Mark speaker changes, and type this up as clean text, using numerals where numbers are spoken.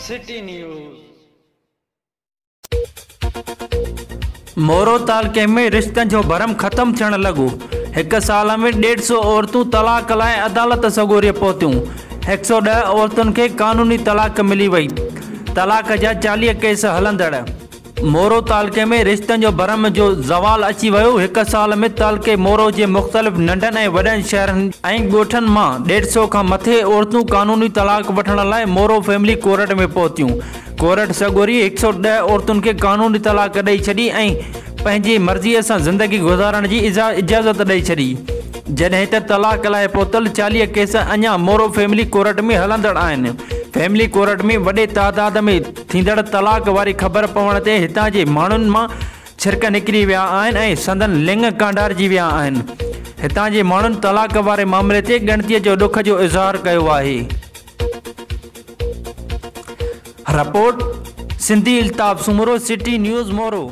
Speaker 1: City news.
Speaker 2: Moro تعلقي ۾ رشتن جو ڀرم ختم ٿيڻ لڳو، هڪ سال ۾ ڏيڍ سئو عورتون طلاق لاء عدالت سڳوريء پهتيون، هڪ سئو ڏهه عورتن کي قانوني طلاق ملي وئي، طلاق جا 40 ڪيس هلندڙ. مورو تعلقي ۾ رشتن جو ڀرم جو زوال اچي ويو، هڪ سال ۾ تعلقي مورو جي مختلف ننڍن ۽ وڏن شهرن ۽ ڳوٺن مان ڏيڍ سئو کان مٿي عورتون قانوني طلاق وٺڻ لاء مورو فيملي ڪورٽ ۾ پهتيون، ڪورٽ سڳوري 110 عورتن کي قانوني طلاق ڏئي ڇڏي ۽ پنهنجي مرضيء سان زندگي گذارڻ جي اجازت ڏئي ڇڏي، جڏهن ته طلاق لاء پهتل 40 ڪيس اڃا مورو فيملي ڪورٽ ۾ هلندڙ آهن. فيملي ڪورٽ ۾ وڏي تعداد ۾ ٿيندڙ طلاق واري خبر پوڻ تي هتان جي ماڻهن مان ڇرڪ نڪري ويا آهن ۽ سندن لڱ ڪانڊارجي ويا آهن. هتان جي ماڻهن طلاق واري معاملي تي ڳڻتي جو ڏک جو اظهار ڪيو آهي. Report, Sindhi Altaf Soomro, city news Moro.